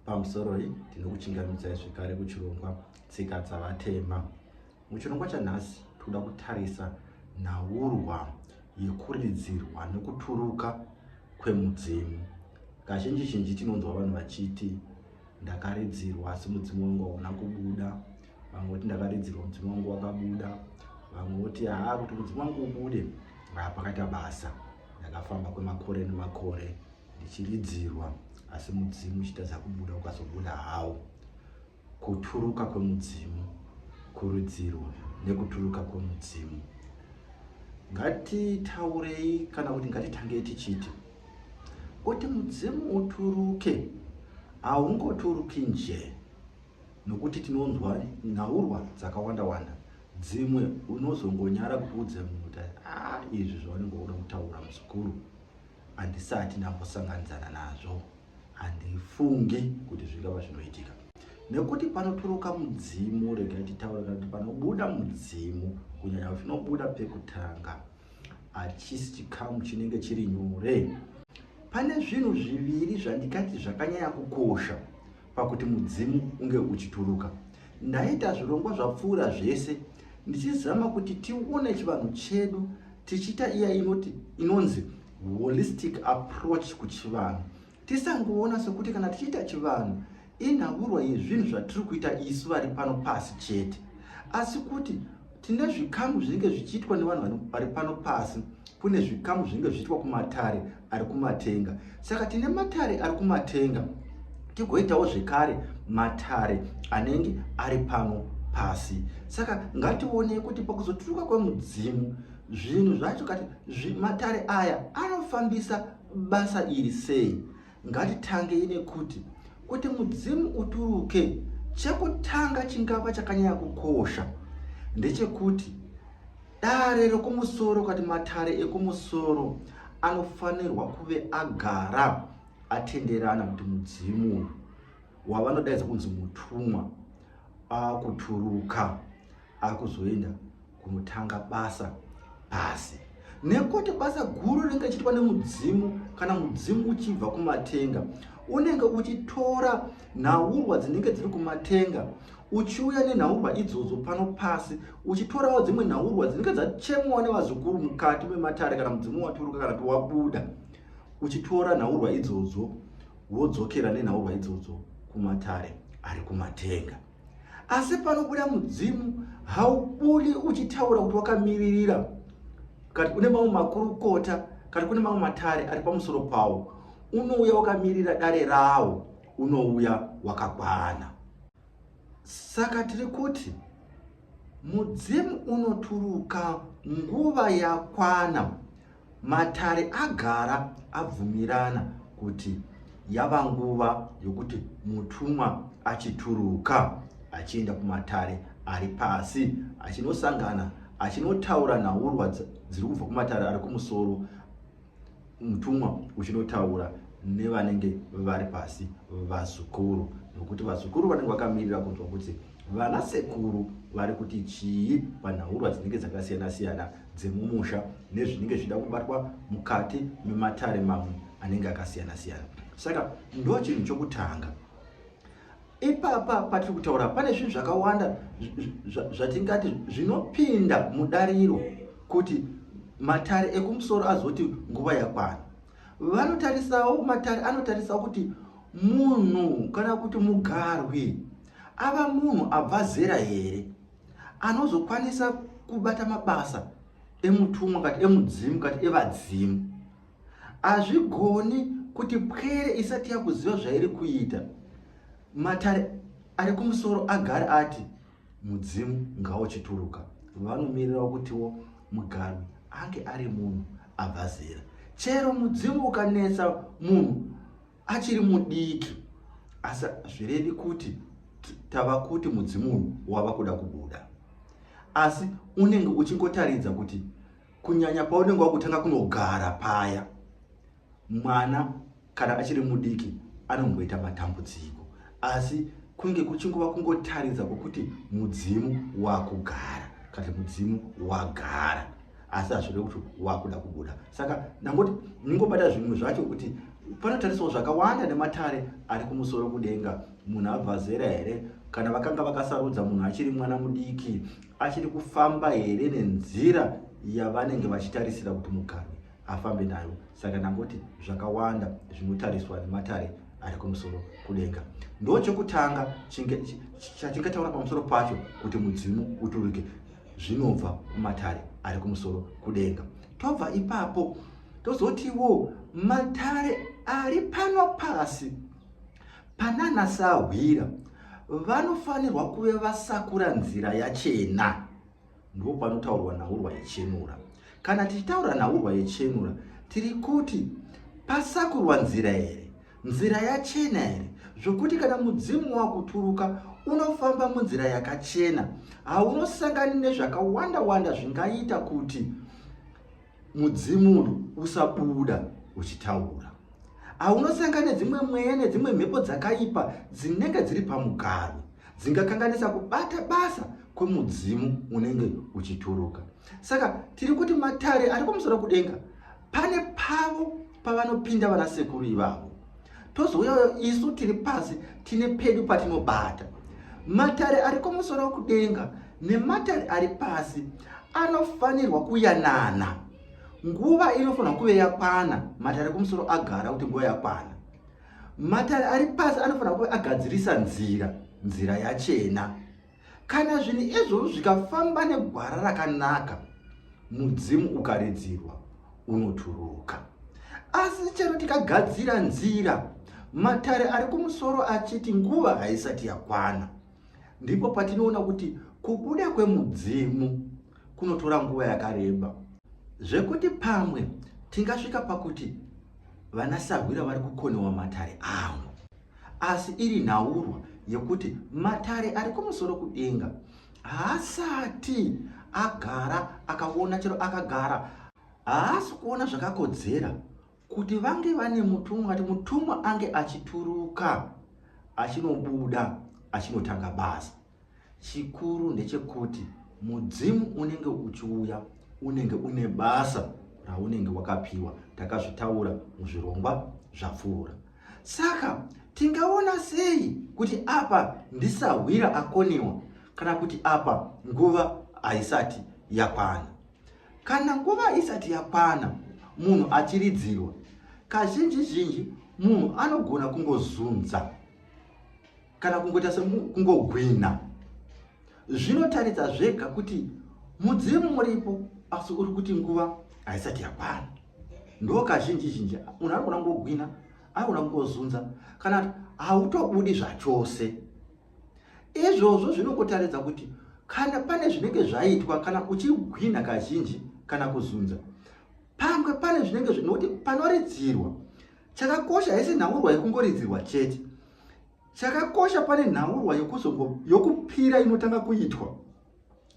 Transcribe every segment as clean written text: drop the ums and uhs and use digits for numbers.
Pamusoroi ndinokuchingamidzai zvekare kuchirongwa Tsika dzaVatema. Muchirongwa chanhasi tikuda kutarisa nhaurwa yekuridzirwa nekuturuka kwemudzimu. Kazhinji zhinji tinonzwa vanhu vachiti ndakaridzirwa asi mudzimu wangu hauna kubuda, vamwe voti ndakaridzirwa mudzimu wangu wakabuda, vamwe voti haa kuti mudzimu wangu ubude haa pakaita basa, ndakafamba kwemakore nemakore ndichiridzirwa asi mudzimu uchitadza kubuda ukazobuda hawo. Kuturuka kwemudzimu, kurudzirwa nekuturuka kwemudzimu. Ngatitaurei kana kuti ngatitangei tichiti kuti mudzimu uturuke haungoturuki nje nokuti tinonzwa nhaurwa dzakawanda wanda dzimwe unozongonyara kuti udze munhu kuti ah, izvi zvaunenge uda kutaura muzukuru handisati ndambosanganidzana nazvo handifungi kuti zvingava zvinoitika nekuti panoturuka mudzimu regai titaure kana kuti panobuda mudzimu kunyanya zvinobuda pekutanga hachisi chikamu chinenge chiri nyore pane zvinhu zviviri zvandikati zvakanyanya kukosha pakuti mudzimu unge uchituruka ndaita zvirongwa zvapfuura zvese ndichizama kuti tione chivanhu chedu tichiita iya inoti inonzi holistic approach kuchivanhu tisangoona sekuti kana tichiita chivanhu inhaurwa yezvinhu zvatiri kuita isu vari pano pasi chete asi kuti tine zvikamu zvinenge zvichiitwa nevanhu vari pano pasi kune zvikamu zvinenge zvichiitwa kumatare ari kumatenga saka tine matare ari kumatenga tigoitawo zvekare matare anenge ari pano pasi saka ngationei kuti pakuzoturuka kwemudzimu zvinhu zvacho kati matare aya anofambisa basa iri sei ngatitangei nekuti kuti mudzimu uturuke chekutanga chingava chakanyanya kukosha ndechekuti dare rekumusoro kati matare ekumusoro anofanirwa kuve agara atenderana kuti mudzimu uyu wavanodaidza kunzi mutumwa akuturuka akuzoenda kunotanga basa pasi nekuti basa guru rinenge richiitwa nemudzimu kana mudzimu uchibva kumatenga unenge uchitora nhaurwa dzinenge dziri kumatenga uchiuya nenhaurwa idzodzo pano pasi uchitorawo dzimwe nhaurwa dzinenge dzachemwa nevazukuru mukati mematare kana mudzimu waturuka kana kuti wabuda uchitora nhaurwa idzodzo wodzokera nenhaurwa idzodzo kumatare ari kumatenga asi panobuda mudzimu haubudi uchitaura kuti wakamiririra kati kune mamwe makurukota kati kune mamwe matare ari pamusoro pawo unouya wakamirira dare rawo unouya wakakwana saka tiri kuti mudzimu unoturuka nguva yakwana Matare agara abvumirana kuti yava nguva yokuti mutumwa achituruka achienda kumatare ari pasi achinosangana achinotaura nhaurwa dziri kubva kumatare ari kumusoro mutumwa uchinotaura nevanenge vari pasi vazukuru nokuti vazukuru vanenge vakamirira kunzwa kuti vana sekuru vari kuti chii panhaurwa dzinenge dzakasiyana siyana dzemumusha nezvinenge zvichida kubatwa mukati mematare mamwe anenge akasiyana siyana saka ndo chinhu chokutanga ipapa patiri kutaura pane zvinhu zvakawanda zvatingati zvinopinda mudariro kuti matare ekumusoro azoti nguva yakwana vanotarisawo matare anotarisawo kuti munhu kana kuti mugarwi ava munhu abva zera here anozokwanisa kubata mabasa emutumwa kati emudzimu kati evadzimu hazvigoni kuti pwere isati yakuziva zvairi kuita matare ari kumusoro agare ati mudzimu ngauchituruka vanomirirawo kutiwo mugarwi ange ari munhu abva zera chero mudzimu ukanetsa munhu achiri mudiki asi zvirevi kuti tava kuti mudzimu uyu wava kuda kubuda asi unenge uchingotaridza kuti kunyanya paunenge wakutanga kunogara paya mwana kana achiri mudiki anomboita matambudziko asi kunge kuchingova kungotaridza kwokuti mudzimu wakugara kana mudzimu wagara asi hazvirevi kuti wakuda kubuda saka ndangoti ndingobata zvimwe zvacho kuti Panotariswa zvakawanda nematare ari kumusoro kudenga. Munhu abva zera here? Kana vakanga vakasarudza munhu achiri mwana mudiki, achiri kufamba here nenzira yavanenge vachitarisira kuti mugarwi afambe nayo? Saka ndangoti zvakawanda zvinotariswa nematare ari kumusoro kudenga. Ndochekutanga chatingataura pamusoro pacho kuti mudzimu uturike zvinobva kumatare ari kumusoro kudenga. Tobva ipapo tozotiwo matare ari pano pasi panana sahwira vanofanirwa kuve vasakura nzira yachena. Ndipo panotaurwa nhaurwa yechenura. Kana tichitaura nhaurwa yechenura, tiri kuti pasakurwa nzira here? Nzira yachena here? Zvokuti kana mudzimu wakuturuka unofamba munzira yakachena, haunosangani nezvakawanda wanda zvingaita kuti mudzimu uyu usabuda uchitaura. Haunosangani nedzimwe mweya nedzimwe mhepo dzakaipa dzinenge dziri pamugarwe dzingakanganisa kubata basa kwemudzimu unenge uchituruka. Saka tiri kuti matare ari kumusoro kudenga pane pavo pavanopinda vana sekuru ivavo, tozouyawo isu tiri pasi tine pedu patinobata. Matare ari kumusoro kudenga nematare ari pasi anofanirwa kuyanana. Nguva inofanirwa kuve yakwana, matare kumusoro agara kuti nguva yakwana. Matare ari pasi anofanira kuve agadzirisa nzira, nzira yachena. Kana zvinhu izvozvo zvikafamba negwara rakanaka, mudzimu ukaridzirwa unoturuka. Asi chero tikagadzira nzira, matare ari kumusoro achiti nguva haisati yakwana, ndipo patinoona kuti kubuda kwemudzimu kunotora nguva yakareba, zvekuti pamwe tingasvika pakuti vanasahwira vari kukonewa matare angu. Asi iri nhaurwa yekuti matare ari kumusoro kudenga haasati agara akaona, chero akagara haasi kuona zvakakodzera kuti vange vane mutumwa, kuti mutumwa ange achituruka achinobuda achinotanga basa. Chikuru ndechekuti mudzimu unenge uchiuya unenge une basa raunenge wakapiwa. Takazvitaura muzvirongwa zvapfuura. Saka tingaona sei kuti apa ndisahwira akoniwa kana kuti apa nguva haisati yakwana? Kana nguva isati yakwana munhu achiridzirwa, kazhinji zhinji munhu anogona kungozunza kana kungoita sekungogwina. Zvinotaridza zvega kuti mudzimu muripo, asi uri kuti nguva haisati yakwana. Ndo kazhinji zhinji munhu anogona kungogwina, anogona kungozunza, kana hautobudi zvachose. Izvozvo zvinokotaridza kuti kana pane zvinenge zvaitwa, kana uchigwina kazhinji kana kuzunza, pamwe pane zvinenge, nokuti panoridzirwa chakakosha haisi nhaurwa yekungoridzirwa chete. Chakakosha pane nhaurwa yokupira inotanga kuitwa,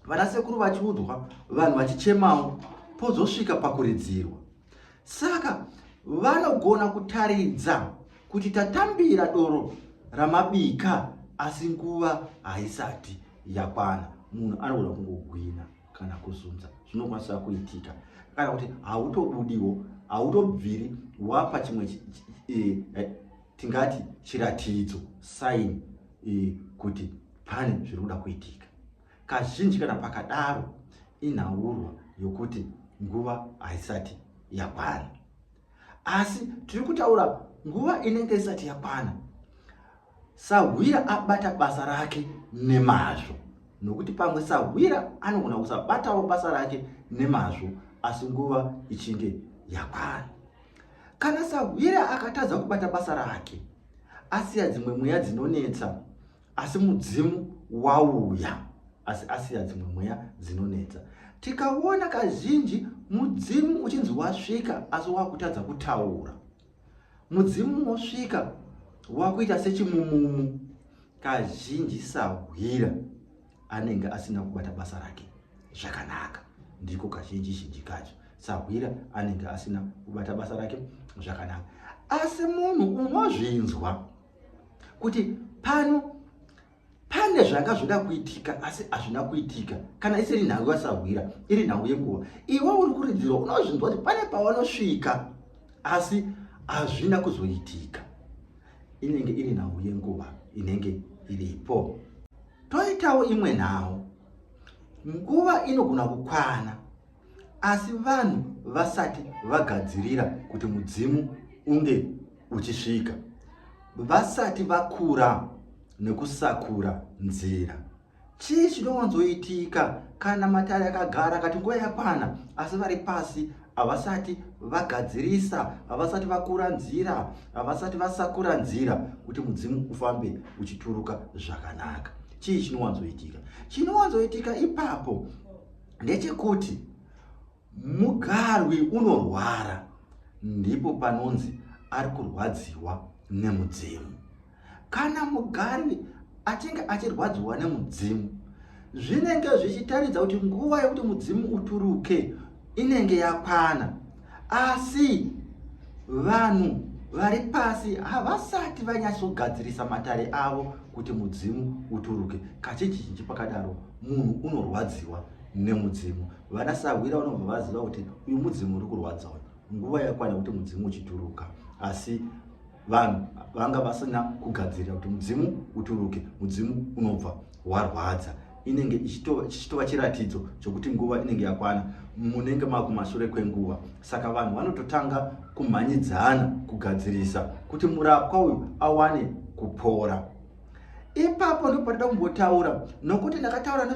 vanasekuru vachiudzwa, vanhu vachichemawo, pozosvika pakuridzirwa. Saka vanogona kutaridza kuti tatambira doro ramabika, asi nguva haisati yakwana. Munhu anogona kungogwina kana kuzunza, zvinokwanisa kuitika, kana kuti hautobudiwo, hautobviri wapa chimwe tingati chiratidzo, sign, kuti pane zviri kuda kuitika. Kazhinji kana pakadaro inhaurwa yokuti nguva haisati yakwana. Asi tiri kutaura nguva inenge isati yakwana, sahwira abata basa rake nemazvo, nokuti pamwe sahwira anogona kusabatawo basa rake nemazvo, asi nguva ichinge yakwana. Kana sahwira akatadza kubata basa rake, asiya dzimwe mweya dzinonetsa, asi mudzimu wauya, asi asiya dzimwe mweya dzinonetsa. Tikaona kazhinji mudzimu uchinzi wasvika asi wakutadza kutaura, mudzimu wosvika wakuita sechimumumu, kazhinji sahwira anenge asina kubata basa rake zvakanaka. Ndiko kazhinji zhinji kacho sahwira anenge asina kubata basa rake zvakanaka. Asi munhu unozvinzwa kuti pano pane zvanga zvoda kuitika asi hazvina kuitika. Kana isiri nhau yasahwira, iri nhau yenguva, iwe uri kuridzirwa unozvinzwa kuti pane pawanosvika asi Hazvina kuzoitika. Inenge iri nhau yenguva inenge iripo. Toitawo imwe nhau. Nguva inogona kukwana asi vanhu vasati vagadzirira kuti mudzimu unge uchisvika, vasati vakura nekusakura nzira. Chii chinowanzoitika kana matare akagara akati nguva yakwana asi vari pasi havasati vagadzirisa, havasati vakura nzira, havasati vasakura nzira kuti mudzimu ufambe uchituruka zvakanaka? Chii chinowanzoitika? Chinowanzoitika ipapo ndechekuti mugarwi unorwara, ndipo panonzi ari kurwadziwa nemudzimu. Kana mugarwi achinge achirwadziwa nemudzimu, zvinenge zvichitaridza kuti nguva yekuti mudzimu uturuke inenge yakwana, asi vanhu vari pasi havasati vanyatsogadzirisa matare avo kuti mudzimu uturuke. Kazhinji pakadaro munhu unorwadziwa nemudzimu. Vana sahwira vanobva vaziva kuti uyu mudzimu uri kurwadza uyu, nguva yakwana kuti mudzimu uchituruka, asi vanhu vanga vasina kugadzirira kuti mudzimu uturuke. Mudzimu unobva warwadza, inenge ichitova chiratidzo chokuti nguva inenge yakwana, munenge makumashure kwenguva. Saka vanhu vanototanga kumhanyidzana kugadzirisa kuti murapwa uyu awane kupora. Ipapo ndipo patida kumbotaura, nokuti ndakataura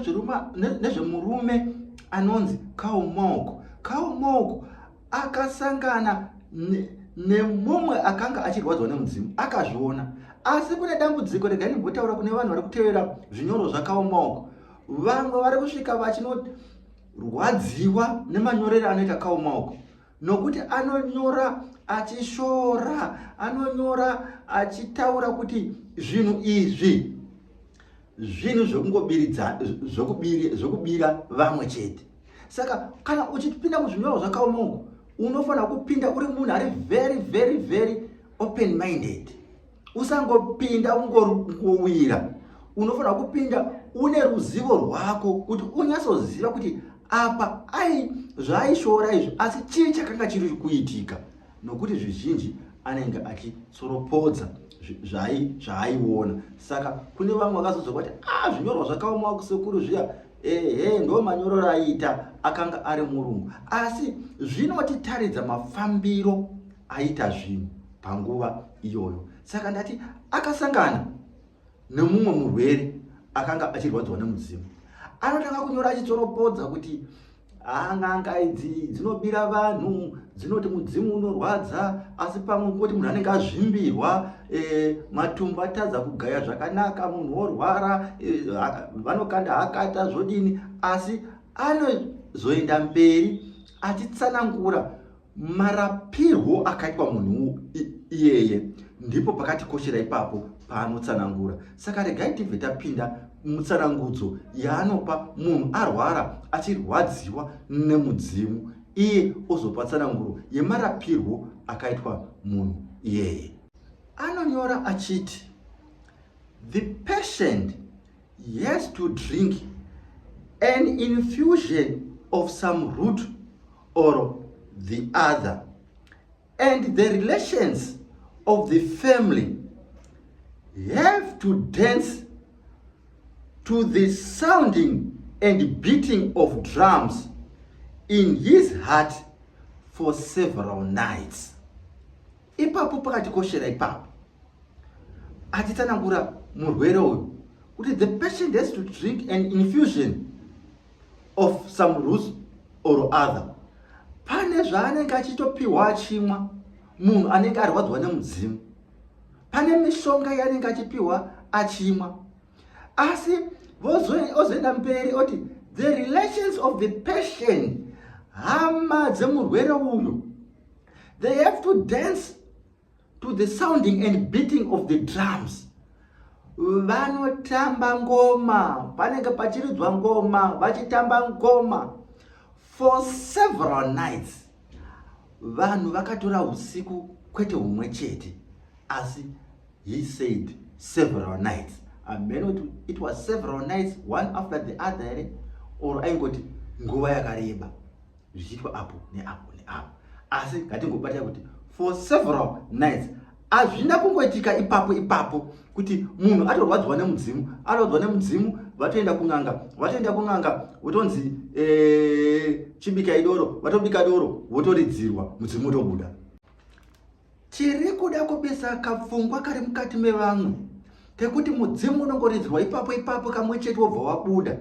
nezvemurume anonzi Kaumoko. Kaumoko akasangana nemumwe akanga achirwadzwa nemudzimu, akazviona. Asi kune dambudziko, regai ndimbotaura kune vanhu vari kutevera zvinyoro zvakaomaoko. Vamwe vari kusvika vachinorwadziwa nemanyorero anoita Kaomaoko, nokuti anonyora achishora, anonyora achitaura kuti zvinhu izvi zvinhu zvokubira vamwe chete. Saka kana uchipinda muzvinyorwa zvakaoma uku, unofanira kupinda uri munhu ari very, very, very open minded. Usangopinda ungowira. Unofanira kupinda une ruzivo rwako kuti unyatsoziva kuti apa ai zvaaishora izvi, asi chii chakanga chiri kuitika, nokuti zvizhinji anenge achitsoropodza zvaaiona. Saka kune vamwe vakazozwa kuti a ah, zvinyorwa zvakaoma kusekuru zviya, ehe, ndo manyororo aiita, akanga ari murungu, asi zvinotitaridza mafambiro aita zvinhu panguva iyoyo. Saka ndati akasangana nemumwe murwere akanga achirwadziwa nemudzimu. Anotanga kunyora achitsoropodza kuti n'anga idzi dzinobira vanhu, dzinoti mudzimu unorwadza, asi pamwe kuti munhu anenge azvimbirwa, matumbu atadza kugaya zvakanaka, munhu worwara, vanokanda hakata zvodini. Asi anozoenda mberi achitsanangura marapirwo akaitwa munhu iyeye. Ndipo pakatikoshera ipapo paanotsanangura. Saka regai tibve tapinda mutsanangudzo yaanopa munhu arwara achirwadziwa nemudzimu, iye ozopa tsananguro yemarapirwo akaitwa munhu iyeye. Anonyora achiti, "The patient has to drink an infusion of some root or the other, and the relations of the family have to dance to the sounding and beating of drums in his heart for several nights." Ipapo pakatikoshera ipapo, achitsanangura murwere uyu kuti the patient has to drink an infusion of some roots or other. Pane zvaanenge achitopiwa achimwa munhu anenge arwadzwa nemudzimu, pane mishonga yaanenge achipiwa achimwa. Asi ozoenda mberi oti the relations of the patient, hama dzemurwere uyu, they have to dance to the sounding and beating of the drums. Vanotamba ngoma, panenge pachiridzwa ngoma, vachitamba ngoma for several nights. Vanhu vakatora usiku kwete humwe chete, asi he said several nights. Ameno kuti it was several nights one after the other here, or aingoti nguva yakareba zvichiitwa apo neapo neapo, asi ngatingobata kuti for several nights. Hazvina kungoitika ipapo ipapo kuti munhu atorwadziwa nemudzimu, arwadziwa nemudzimu, vatoenda kun'anga, vatoenda kun'anga votonzi eh, chibikai doro, vatobika doro, votoridzirwa, mudzimu wotobuda. Tiri kuda kubisa kapfungwa kari mukati mevamwe kekuti mudzimu unongoridzirwa ipapo ipapo kamwe chete wobva wabuda.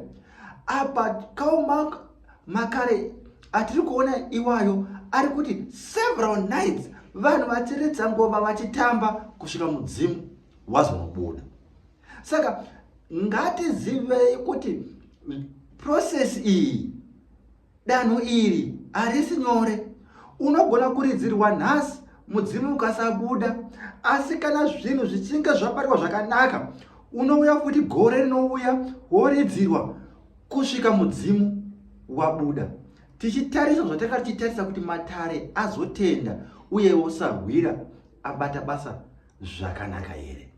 Apa kaoma makare atiri kuona iwayo ari kuti several nights vanhu vachiridza ngoma vachitamba kusvika mudzimu wazonobuda. Saka ngatizivei kuti process iyi, danho iri harisi nyore. Unogona kuridzirwa nhasi mudzimu ukasabuda, asi kana zvinhu zvichinge zvabatwa zvakanaka, unouya futi gore rinouya woridzirwa kusvika mudzimu wabuda. Tichitarisa zvatanga tichitarisa kuti matare azotenda uyewo sahwira abata basa zvakanaka here.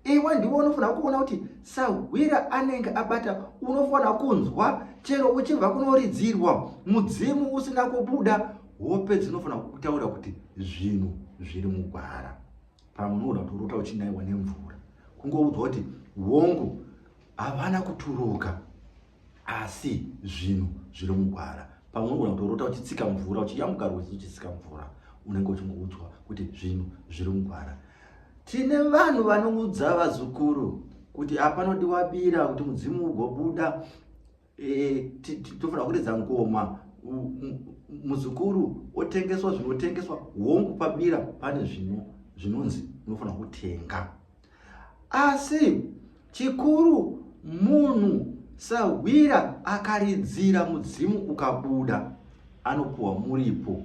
Iwe ndiwe unofanira kuona kuti sahwira anenge abata, unofanira kunzwa chero uchibva kunoridzirwa mudzimu usina kubuda, hope dzinofanira kutaura kuti zvinhu zviri mugwara. Pamwe unoona kuti urota uchinaiwa nemvura, kungoudzwa kuti hongu havana kuturuka asi zvinhu zviri mugwara. Pamwe unogona kutorota uchitsika mvura, uchiyambuka rwizi uchitsika mvura, unenge uchingoudzwa kuti zvinhu zviri mugwara. Tine vanhu vanoudza vazukuru kuti apanodiwa bira kuti mudzimu ugobuda, e, tofanira kuridza ngoma, muzukuru otengeswa zvinotengeswa. Hongu, pabira pane zvino zvinonzi unofanira kutenga, asi chikuru munhu sahwira akaridzira mudzimu ukabuda anopuwa muripo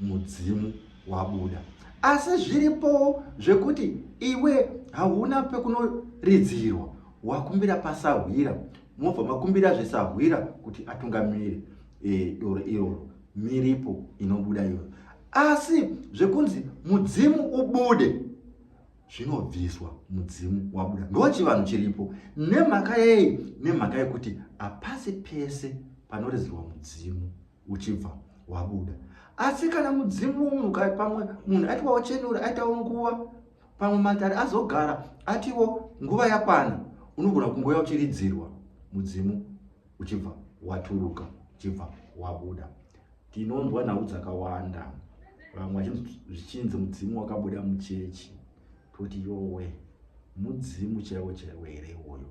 mudzimu wabuda. Asi zviripowo zvekuti iwe hauna pekunoridzirwa, wakumbira pasahwira, mobva makumbira zvesahwira kuti atungamire e, doro iroro, miripo inobuda iyoyo. Asi zvekunzi mudzimu ubude zvinobviswa mudzimu wabuda, ndochivanhu chiripo. Nemhaka yei? Nemhaka yekuti hapasi pese panorizirwa mudzimu uchibva wabuda. Asi kana mudzimu womunhu pamwe munhu aitwawo chenura, aitawo nguva, pamwe matare azogara atiwo nguva yakwana, unogona kungouya uchiridzirwa mudzimu uchibva waturuka, uchibva wabuda. Tinonzwa nhau dzakawanda, vamwe zvichinzi mudzimu wakabuda muchechi, toti yowe, mudzimu chaiwo chaiwo here iwoyo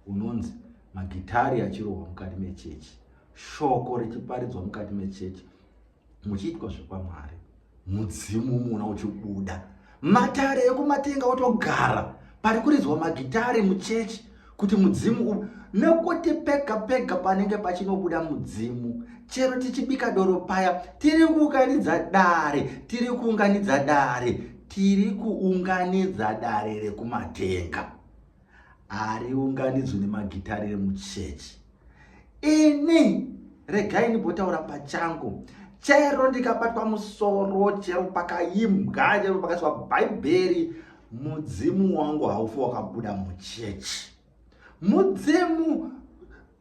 unonzi magitari achirohwa mukati mechechi, shoko richiparidzwa mukati mechechi, muchiitwa zvekwaMwari, mudzimu muna uchibuda, matare ekumatenga otogara pari kuridzwa magitare muchechi kuti mudzimu u nekuti pega pega panenge pachinobuda mudzimu, chero tichibika doro paya, tiri kuunganidza dare, tiri kuunganidza dare, tiri kuunganidza dare rekumatenga, hariunganidzwi nemagitare emuchechi. Ini regai ndimbotaura pachangu, chero ndikabatwa musoro, chero pakaimbwa, chero pakaiswa bhaibheri, mudzimu wangu haufi wakabuda muchechi. Mudzimu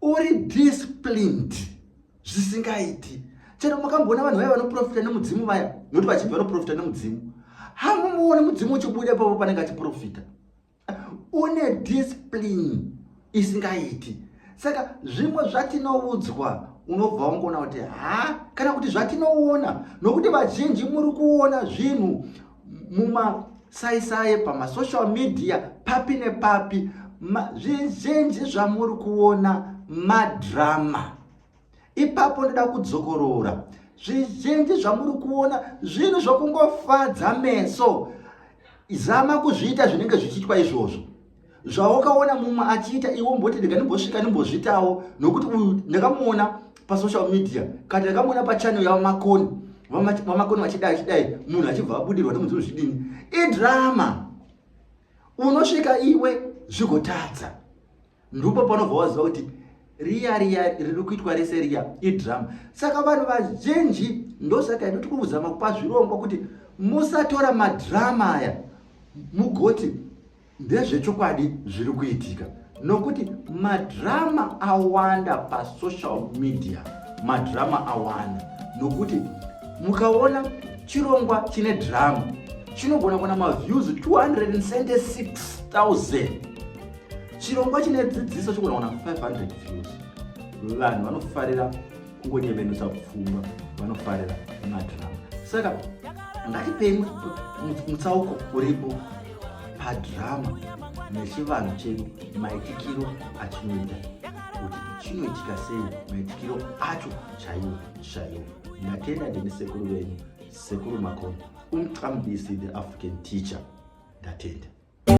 uri disciplined zvisingaiti. Chero makamboona vanhu vaya vanoprofita nemudzimu vaya, nokuti vachinji vanoprofita nemudzimu, hamumuone mudzimu uchibuda ipapo panenge achiprofita. Une discipline isingaiti. Saka zvimwe zvatinoudzwa unobva wangoona kuti ha, kana kuti zvatinoona, nokuti vazhinji muri kuona zvinhu mumasaisai, pamasocial media, papi nepapi, zvizhinji zvamuri kuona madrama. Ipapo ndoda kudzokorora, zvizhinji zvamuri kuona zvinhu zvokungofadza meso. Zama kuzviita zvinenge zvichiitwa izvozvo zvawakaona mumwe achiita, iwe umboti ndega ndimbosvika ndimbozviitawo, nokuti uyu ndakamuona pasocial media, kana ndakamuona pachannel yavamakoni, vamakoni vachidai chidai, munhu achibva abudirwa nemudzimu zvidini. Idrama. Unosvika iwe zvigotadza, ndipo panobva waziva kuti riya riya riri kuitwa rese riya idrama. Saka vanhu vazhinji, ndosaka inoti kuzama kupa zvirongwa kuti musatora madrama aya mugoti ndezvechokwadi zviri kuitika, nokuti madrama awanda pasocial media, madrama awanda, nokuti mukaona Chirongwa chine drama chinogona kuwana maviews 276,000. Chirongwa chine dzidziso chigona kuwana 500 views. Vanhu vanofarira kungonyevenusa pfungwa, vanofarira madrama. Saka ngatipei mutsauko uripo padrama nechivanhu chedu, maitikiro achinoita, kuti chinoitika sei, maitikiro acho chaiwo chaiwo. Ndatenda. Ndini sekuru venyu, Sekuru Makono, umqambisi, the African teacher. Ndatenda.